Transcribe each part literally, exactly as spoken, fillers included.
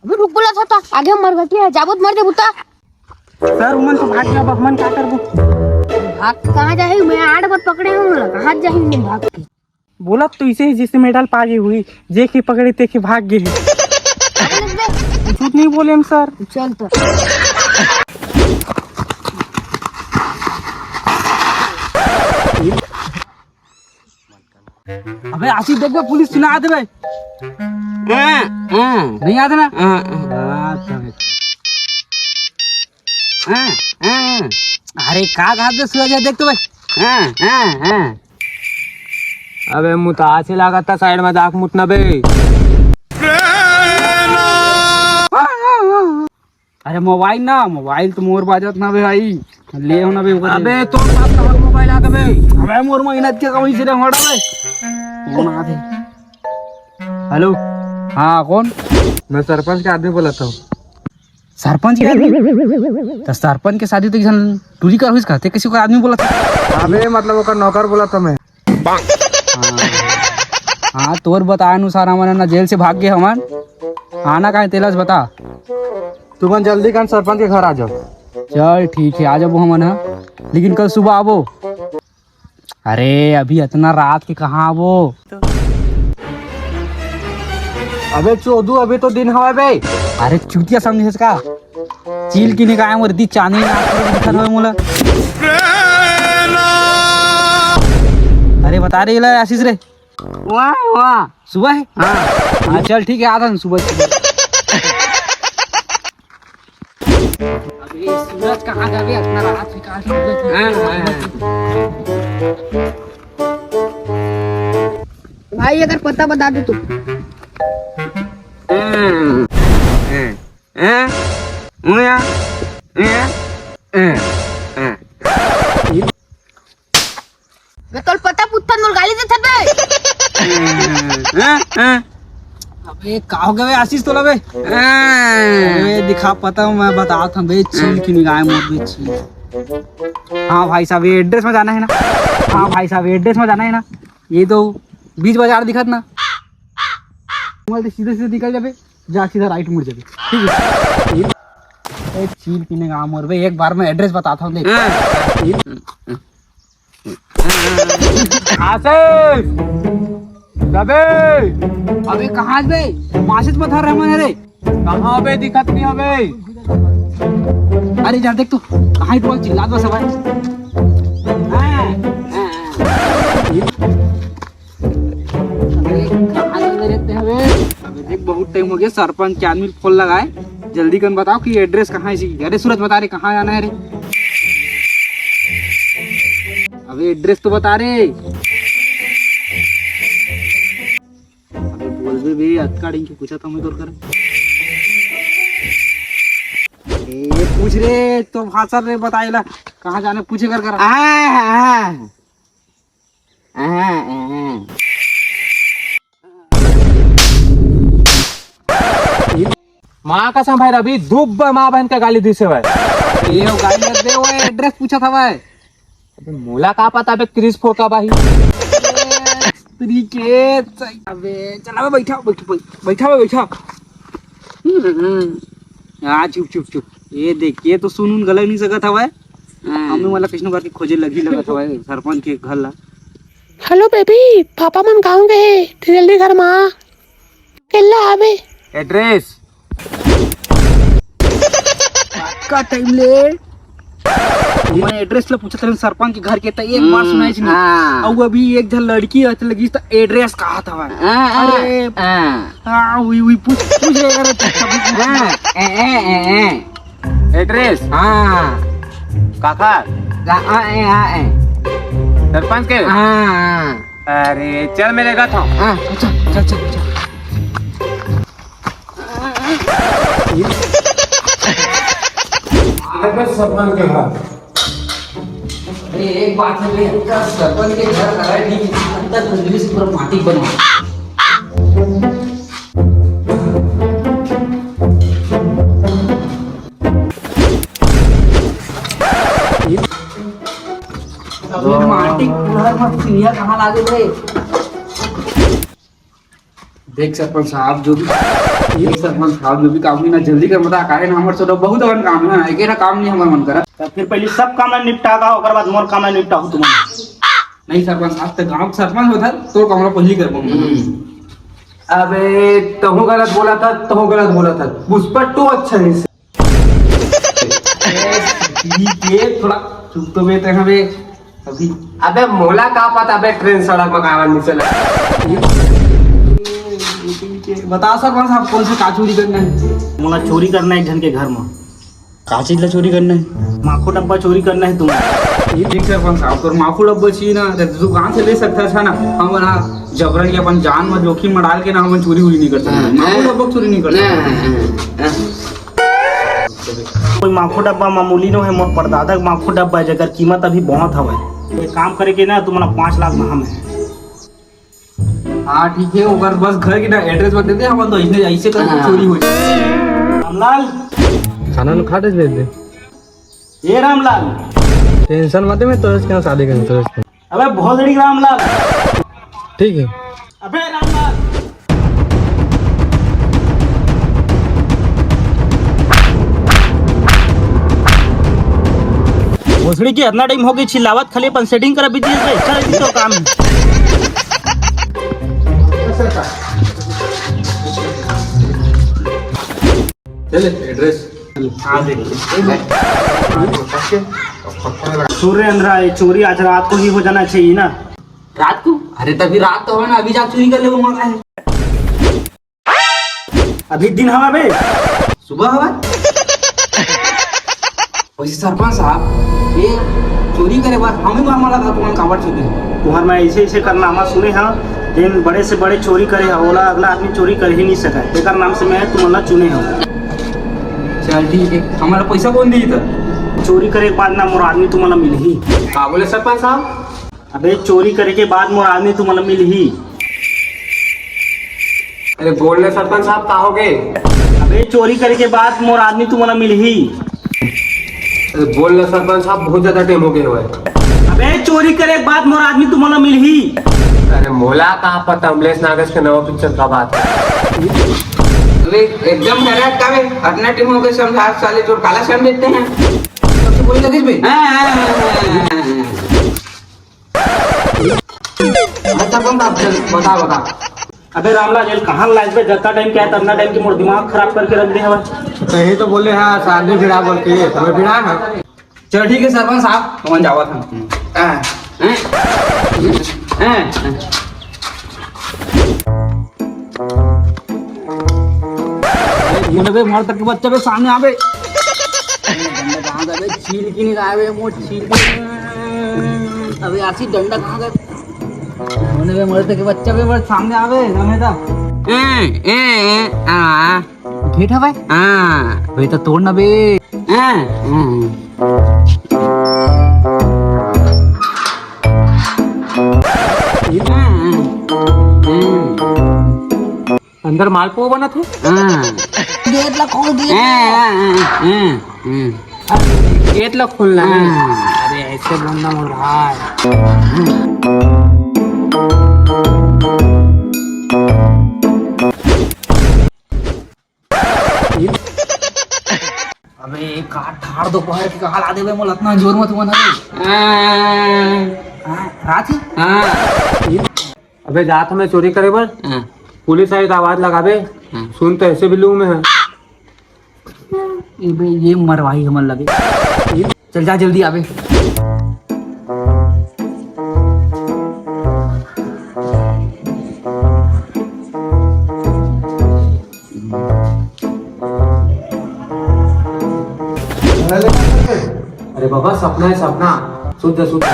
अभी रुक बोला था, तो आगे मर घटिया है, जाबो त मर दे बुता। सर, उमन तो भाग गया, अब हमन का करबो? भाग कहाँ जाही? मैं आठ बार पकड़े हूँ ना, कहाँ जाही मैं भाग के? बोला तो इसे ही, जिसने मेडल पागे हुई, जे के पकड़े ते के भाग गए। कुछ नहीं बोले हम सर। चल तो। अबे आशीष, देख बे, पुलिस चिल्ला देबे। हाँ, हाँ। नहीं याद ना? हाँ, हाँ। हाँ, तबे। हाँ, हाँ। अरे का घात दे सूरज, देख तो बे। हाँ, हाँ, हाँ। अबे मुतासे लागत था, साइड में जाके मुतना बे। अरे मोबाइल ना, मोबाइल तो मोर बाजत ना बे भाई, ले हो ना बे ओकर। अबे तोर पास कहाँ मोबाइल आ बे? अबे मोर मेहनत के कमाई से रे होड़ा बे। कौन आ बे? हेलो, हाँ कौन? मैं सरपंच के आदमी बोला था। सरपंच के आदमी? तो सरपंच के शादी तो किसान टूरी कर हुई, कहते किसी को आदमी बोला था। अबे मतलब ओकर नौकर बोला था मैं। हाँ, तोर बताए अनुसार हमन ना जेल से भाग गए हमन। आना कहाँ तेला से बता। तुमन जल्दी कन सरपंच के घर आ जाओ। चल ठीक है, आ जाबो हमन, हाँ। लेकिन कल सुबह आबो। अरे अभी इतना रात के कहाँ आबो? अबे चोदू, अभी तो दिन हवा बे। अरे चूतिया समझे का? चील की निकाय मोर दी चांदनी ना दिखन होए मोला। अरे बता रे, इला आशीष रे। वाह, वाह। सुबह है? हाँ। हाँ, चल ठीक है, आता हूँ सुबह, सुबह। अबे सूरज कहाँ जाबे? इतना रात में कहाँ सूरज? हाँ, हाँ, हाँ। भाई अगर पता बता दे तो। हाँ, हाँ, हाँ, हाँ, हाँ, हाँ। अबे तोर पता पुत्ता नोल गाली देथे बे। हाँ, हाँ। अबे का हो गया बे आशीष तोला बे? हाँ। अबे दिखा पता मैं बतात हूँ बे, चील की निगाह मोर बे, चील। हाँ भाई साहब, ये एड्रेस में जाना है ना? हाँ भाई साहब, ये एड्रेस में जाना है ना? ये तो बीच बाजार दिखत ना, वहाँ से सीधे सीधे निकल जाबे, जा सीधा राइट मुड़ जाबे, ठीक है? ए, चील पीने का मोर बे, एक बार मैं एड्रेस बताता हूँ, देख। आशीष! दबे! अबे कहाँ बे? माचिस पथर रहे मन रे। कहाँ बे? दिखत नहीं हवे। अरे जा देख तो, कहाँ ही तो चिल्लात बस हवे। हाँ, हाँ। अबे, कहाँ ले रहते हवे? अबे देख, बहुत टाइम हो गया, सरपंच के आदमी फोन लगाए, जल्दी कन बताओ कि एड्रेस कहाँ है इसी की। अरे सूरज, बता रे, कहाँ जाना है रे? अबे एड्रेस तो बता रे। अबे बोल बे, बे अतका डिंग के पूछा था मैं तोर कर। ए, पूछ रे, तो भाषा रे, बताए ला, कहाँ जाना पूछे कर कर। आ, आ। माँ कसम भाई रवि, दुब माँ बहन का गाली दिसे भाई। ये वो गाली मत दे, वो एड्रेस पूछा था भाई। अबे मोला का पता बे क्रिस फोका बाही। स्त्री के, अबे चला बे, बैठा, बैठ, बैठ, बैठा बे, बैठा। हम्म, हम्म। हाँ, चुप, चुप, चुप। ये देख, ये तो सुन उन गलत नहीं सकत हवय। हाँ। हमू मन ला कइसनो करके खोजे लगही लगत हवय सरपंच के घर ला। हेलो बेबी, पापा मन गाँव गए, तू जल्दी घर मा आ। अकेला आवे। एड्रेस। का टाइम ले? मैं एड्रेस ला पूछत रहेन सरपंच के घर के, त एक बार हम्म, सुनाइस नहीं। हाँ। अउ अभी एक झन लड़की आत लगिस त एड्रेस कहत हवय। हाँ, हाँ, अरे, हाँ। हाँ, उई, उई, पूछ, पूछ रे, अरे, पूछ, पूछ, पूछ। हाँ, ए, ए, ए, ए। एड्रेस? हाँ। काखर? आ, आ, ए, आ, ए। सरपंच के? हाँ, हाँ। अरे, चल, मैं लेगा था। हाँ, चल, चल, चल, चल। अरे, एक बात है, भैया, सरपंच के घर हराए ठीक, अंदर धुंधली से पूरा माटी बनवा। अबे माटी कूलर में चिड़िया कहाँ लागे रे? देख सरपंच साहब, जो भी ये सरपंच साहब, जो भी काम होही ना, जल्दी कर, बता, काहे ना, हमर तो बहुत अकन काम हे ना, एकेठा काम नहीं हमर मन करा। त फिर पहले सब काम ला निपटा का, ओकर बाद मोर काम ला निपटाहू तुमन। नहीं सरपंच साहब, त गांव के सरपंच होता, तो काम ला पहली कर पाऊंगा। अबे, तहूँ गलत बोला था, तहूँ गलत बोला था। पुष्पा टू अच्छा है। ठीक है, थोड़ा चुप तो बैठे हैं बे। अभी अबे, मोला का पता बे, ट्रेन सड़क में काबर नहीं चला। बता सरपंच साहब, कौन सा का चोरी करना है? मोला चोरी करना है एक झन के घर में। का चीज ला चोरी करना है? माखो डब्बा चोरी करना है तुमन। ठीक सरपंच साहब, तोर माखो डब्बा चाहिए ना, तो दुकान से ले सकता है ना। हम ना जबरन के अपन जान में जोखिम में डाल के ना हम चोरी उरी नहीं कर सकते। हाँ, माखो हाँ। डब्बा चोरी नहीं कर सकते। हाँ, हाँ, हाँ। कोई माखो डब्बा मामूली नो है, मोर परदादा के माखो डब्बा है, जेकर कीमत अभी बहुत हवय। कोई काम करे के ना, तुमन ला पाँच लाख में हम है। हाँ ठीक है, ओकर बस घर के ना एड्रेस बता दे, हम तो ऐसे ऐसे कर हाँ। चोरी हो जाए। रामलाल, खाना नु खा दे दे। ए रामलाल, टेंशन मत ले, मैं तो इसके साथ शादी करूँ, तो इसके अबे भोसड़ी रामलाल। ठीक है। अबे रामलाल। भोसड़ी के इतना टाइम हो गई चिल्लावत, खाली अपन सेटिंग कर बिजनेस में। चल, इसी तो काम है। चले, एड्रेस। हाँ, देखिए। सूर्य अंधरा, ये चोरी आज रात को ही हो जाना चाहिए ना। रात को? अरे, तभी रात तो हो ना, अभी जा चोरी कर ले, वो मौका है। अभी दिन हवा बे। सुबह हवा? वैसे सरपंच साहब, ये चोरी करे बर हमें मामला था, तुमन काबर चोरी? तुहर मैं ऐसे ऐसे कारनामा सुने हाँ, जेन बड़े से बड़े चोरी करे हा, ओला अगला आदमी चोरी कर ही नहीं सका। एकर नाम से मैं तुमन ला चुने हूँ। चल ठीक है, हमारा पैसा कौन दी था? चोरी करे के बाद ना मोर आदमी तुमन ला मिलही। का बोले सरपंच साहब? अबे चोरी करे के बाद मोर आदमी तुमन ला मिलही। अरे बोल ना सरपंच साहब, का हो गए? अबे चोरी करे के बाद मोर आदमी तुमन ला मिलही। अरे बोल ना सरपंच साहब, बहुत ज्यादा टाइम हो गए हुए। अबे चोरी करे के बाद मोर आदमी तुमन ला मिलही। अरे मोला का पता, अमलेश नागेश के नवा पिक्चर का बात है। अबे एकदम डरा का बे, अतना टाइम हो गए समझा साले चोर काला समझते हैं। सबसे बोल लगे बे। हाँ, हाँ, हाँ, हाँ, हाँ। बता, बता, बता, बता। अबे रामलाल, एल कहाँ लाइस बे? जतना टाइम क्या है, ततना टाइम की मोर दिमाग खराब करके रख दे हवा। सही तो बोले हाँ, शादी भिड़ा बोल के, तुम्हें भिड़ा है। चल ठीक है सरपंच साहब, तुमन जावत हम। हाँ। हैं? हैं? अबे, मर तक के बच्चा बे सामने आवे। डंडा कहाँ गए बे? छील की नहीं आवे, मोट छील की। अबे, आसी डंडा कहाँ गए? होने बे, मर तक के बच्चा बे, बड़ सामने आवे, हमें तो। ए, ए, ए, आ। घेट हवय? हाँ। अबे तो तोड़ ना बे। हाँ, हाँ। अंदर मालपुआ बनत हे। हाँ। गेट ला खोल दिया। हाँ, हाँ, हाँ, हाँ, हाँ। गेट ला खोलना है। हाँ। अरे ऐसे बोलना मोर भाई। अबे का ठाड़ दोपहर के कहा ला देबे मोला अतना जोर मत हुआ ना रे। हाँ। हाँ, रात ही? हाँ। अबे जात हमें चोरी करे बर। हाँ। पुलिस आई तो आवाज लगाबे। हाँ। सुन तो ऐसे भी लूं मैं। ए बे, ये मरवाही हमन लगे। चल जा जल्दी आबे। अरे बाबा, सपना है सपना, सुत जा, सुत जा।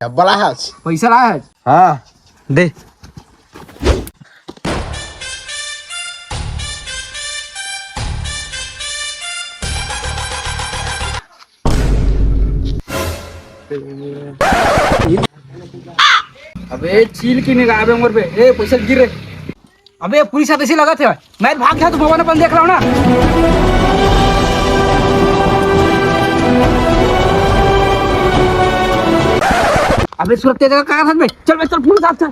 डब्बा लाए हस? पैसा लाए हस? हाँ, दे। अबे चील की निगाह बे मोर पे। ए, पैसा गिर रे। अबे पुलिस आते से लगत हे। मैं भाग गया, तुम अपन देख रहा हूँ ना। अबे सूरज, तेज का कर बे? चल बे, चल, फूल साथ चल।